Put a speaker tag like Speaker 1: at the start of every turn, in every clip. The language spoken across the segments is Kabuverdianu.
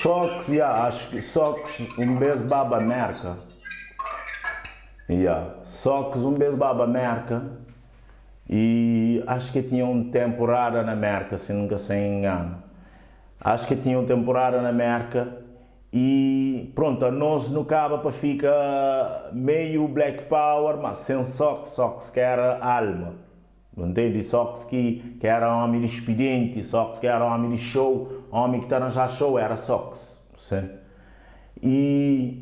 Speaker 1: Sox, ya, acho que Sox um bes baba Merka. Ya, Sox um bes baba Merka e acho que tinha um temporada na Merka, se nunca sem engano. Acho que tinha um temporada na Merka e pronto, anos nu kaba pa fika meio Black Power, mas sem Sox, Sox que era alma. Bu ntende? Sox ki ki era omi di xpidenti, Sox ki era omi di show, omi ki ta ranjá show era Sox. Se. I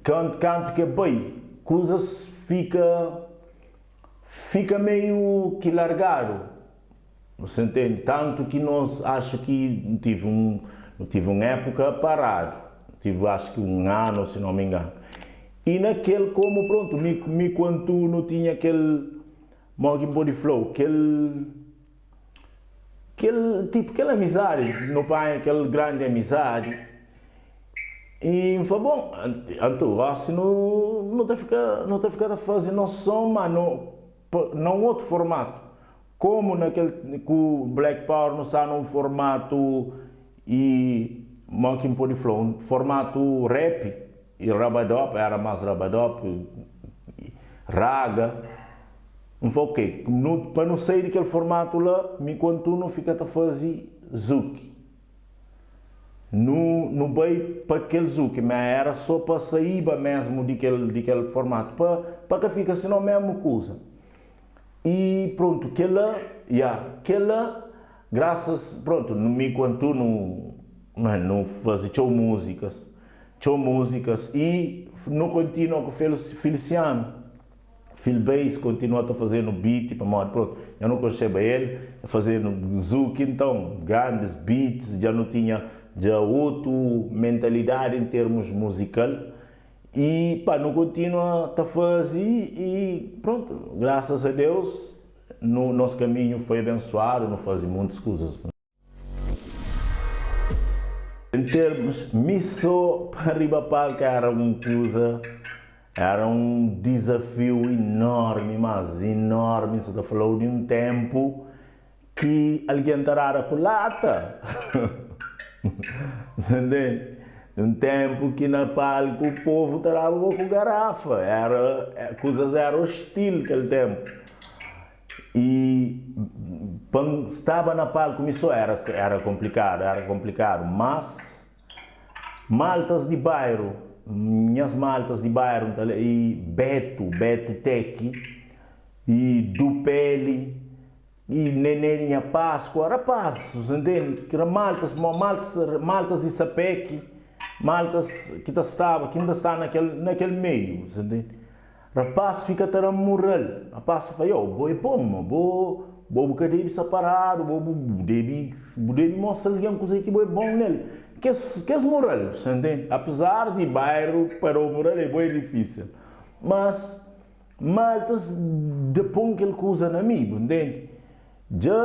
Speaker 1: kantu kantu ke bai, kuzas fika fika meiu ki largadu. Você ntende? Tantu ki nos axu ki nu tive un nu tive un épuka paradu, tive axu ki un anu si non mi inganu. I na kel komu prontu mi mi ku Antu nu tinha kel Mo ki N pode fla-u? Kel, kel, tipu, kel amizadi, nu panha kel grandi amizadi i N fla, bon, antu gósi nu, nu ta fika, nu ta fika ta faze nos son, ma no, pa, na un otu formatu. Komu na kel, ku Black Power nu sta na un formatu i, mo ki N pode fla-u, un formatu rap i rabadop, era mas rabadop, raga. N fla ok, nu, pa nu sai di kel formatu la, mi ku Antu nu fika ta faze zuki. Nu, nu bai pa kel zuki, ma era so pa saiba mesmu di kel, di kel formatu, pa, pa ka fika sinon mesmu kuza. I prontu, kela, ya, kela, grasas, prontu, mi ku Antu nu, man, nu faze txeu muzikas, txeu muzikas i nu kontinua ku Feliciano. Phil Bass kontinua ta fazenu beat pamodi prontu dja nu konxeba el, el fazenu zouk nton grandis beats, dja nu tinha dja otu mentalidadi en termus muzikal i pa nu kontinua ta fazi i prontu grasas a Deus nu nos kaminhu foi abensuadu nu fazi muntis kuzas. Em termos, mi so pa riba palco era un kuza, era un dizafiu enormi, mas enormi, sa ta falau di un tempu ki algen ta dada ku lata, sa ntende? Un tempu ki na palco povu ta daba bo ku garafa, era, kuzas era ostil kel tempu. I pa N staba na palku mi so era era konplikadu, era konplikadu, mas maltas di bairu, nhas maltas di bairu N ta i Betu, Betu Teki, i Dupeli, i Nene di nha Paskua, rapazis, bu ntende, ki era maltas, maltas, maltas di Sapeki, maltas ki ta staba, ki inda sta na kel na kel meiu, bu ntende. Rapaz fika ta da mural. Rapaz fla, yo, bo é bom mo, bo bo bu ka debe sta paradu, bo bu debe bu debe mostra algen kuzê ki bo é bom nel. Kes kes mural, bu sta ntende? Apezar di bairu pa da-u mural é bo é difísil, mas maltas da pon kel kuza na mi, bu ntende? Dja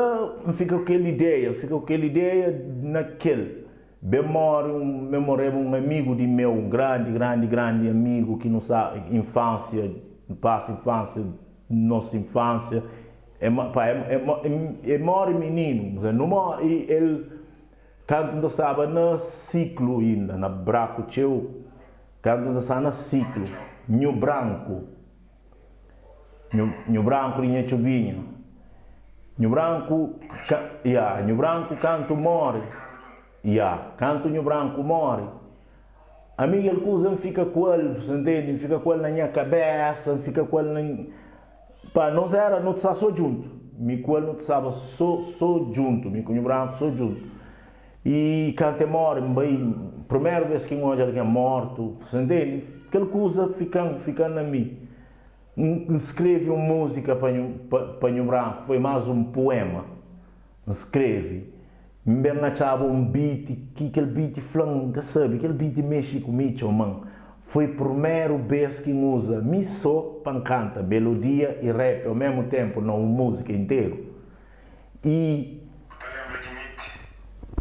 Speaker 1: N fika ku kel ideia, N fika ku kel ideia na kel. Ben móre un, ben moreba un amigu di meu, un grandi, grandi, grandi amigu ki nu sa infánsia, nu pasa infánsia, nos infánsia, e pa e, e, e móre mininu, nu móre, i el, kantu N ta staba na siklu inda, na braku txeu, kantu N ta staba na siklu, Nhu Branku. Nhu Branku di nha txubinha Nhu Branku ka ya Nhu Branku kantu móre ya Kantu Nhu Branku móre Ami kel kuza N fika ku el bu sa ntende N fika ku el na nha kabésa N fika ku el na Pa nos éra nu ta staba so djuntu Mi ku el nu ta staba so so djuntu Mi ku Nhu Branku so djuntu I kantu e móre, N bai, primeru bês ki N odja algen mortu, sa ntende? Kel kuza fika-m, fika-m na mi. N, N skrebe un múzika pa nhu, pa, pa Nhu Branku, foi más un puema. N skrebe. N ben atxaba un beat, ki kel beat fla-m, N ka sabe, kel beat mexe ku mi, txoma-m. Foi primeru bês ki N uza mi sô pa N kanta melodia i rap au mesmu ténpu na un múzika interu. I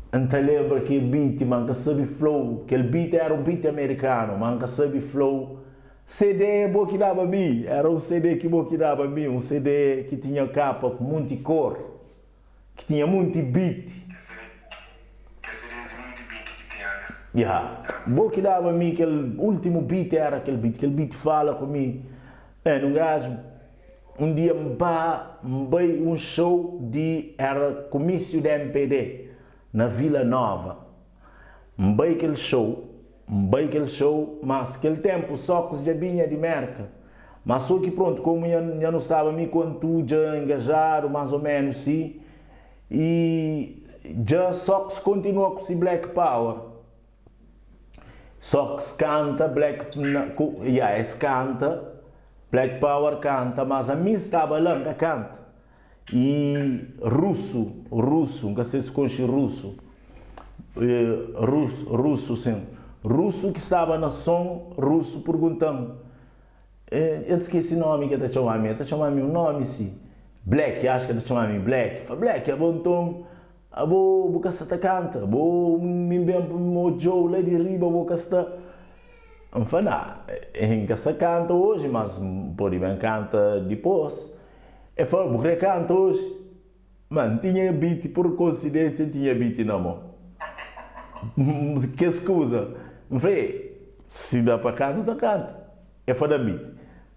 Speaker 1: N ta lenbra ki beat ma N ka sabe fla-u Kel beat éra un beat amerikanu ma N ka sabe fla-u CD é bo ki daba mi Éra un CD ki bo ki daba mi Un CD ki tinha kapa ku munti kor Ki tinha munti beat. Ya, bo ki daba mi kel ultimu beat era kel beat, kel beat fala ku mi, man, un gaju un dia N ba, N bai un show di era kumisiu di MPD na Vila Nova, N bai kel show, N bai kel show, mas kel tempu Sox dja binha di Merka, mas so ki prontu komu nha nha nu staba mi ku Antu dja engajadu mas o menus si, I dja Sox kontinua ku si Black Power. Sox kanta Black ku ya es kanta Black Power kanta mas ami staba la nka kanta. I Russo Russo nka sei si konxi Russo Russo Russo sin Russo ki staba na son Russo perguntan El skese nomi ki el ta txoma-mi. El ta txoma-mi un nomi si, Black, axu ki el ta txoma-mi Black. Fla, Black, abo nton, abo bu ka sta ta kanta? Abo mi N ben pa N odja-u la di riba, bo ka sta. N fla, Nah, N ka sta kanta oji, mas N pode ben kanta dipôs. El fla, Bu krê kanta oji? Ma N tinha beat, pur konsidênsia N tinha beat na mô. Kes kuza. N fla, E, si da pa kanta, ta kanta. E fla, da-m beat.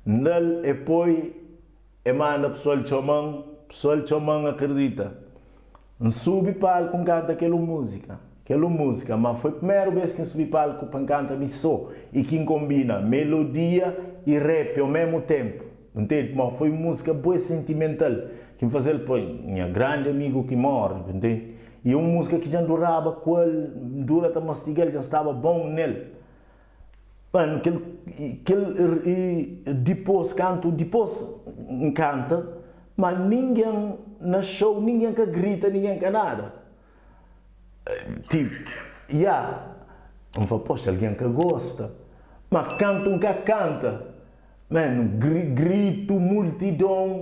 Speaker 1: N da-l, e poi, e manda pesoal txoma-m, pesoal txoma-m, akredita. N subi palku N kanta kel un múzika, kel un múzika, ma foi primeru bês ki N subi palku pa N kanta mi sô i ki N konbina melodia i rap ô mésmu ténpu. Ntende? Pamodi foi un múzika bué sentimental ki N faze-l pa nha grandi amigu ki móre, bu ntende? I é un múzika ki dja N duraba ku el, N dura ta mastiga-l, dja N staba bon nel. Mano, kel, kel, i dipôs, kantu dipôs N kanta, ma ningen na show, ningen ka grita, ningen ka nada. Tipo, ya, N fla, poxa, algen ka gosta. Ma kantu N ka kanta, mano, gritu, multidon,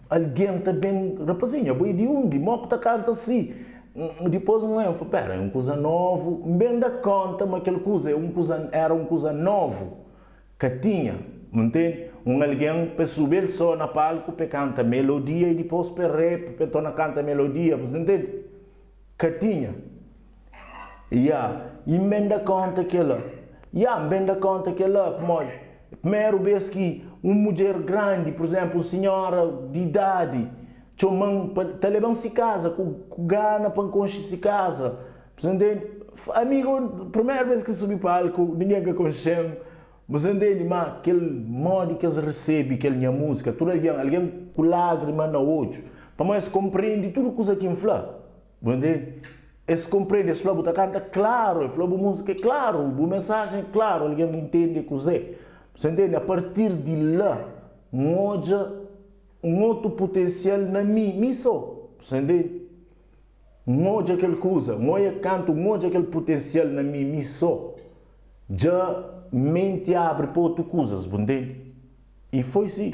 Speaker 1: algen ta ben, rapazinhu, abo é di undi? Mo ku ta kanta si? Dipôs N fla, pera, é un kuza novu. N ben da konta ma kel kuza é un kuza, éra un kuza novu. Ka tinha, bu ntende? Un algen pa e subi el so na palku pa e kanta melodia i dipos pa e rap pa e torna kanta melodia, bu ntende? Ka tinha. Ya, i N ben da konta kela. Ya, N ben da konta kela pamodi primeru bes ki un mudjer grandi, pur izenplu, un sinhora di idadi txoma-m pa ta leba-m si kaza ku gana pa N konxe si kaza. Bu ntende? Amigu, primeru bes ki N subi palku, ningen ka konxe-m. Bu ntende? Ma kel modi ki es resebe kel nha múzika, tudu algen, algen ku lágrima na odju, pamodi es konprende tudu kuza ki N fla. Bu ntende? Es konprende, es fla, bu ta kanta klaru, es fla bu múzika é klaru, bu mensajen é klaru, algen intende kuzê. Bu ntende? A partir di la, N odja un otu putensial na mi, mi sô. Bu ntende? N odja kel kuza, N oia kantu N odja kel putensial na mi, mi so, dja menti abri pa otu kuzas, bu ntende? I foi si.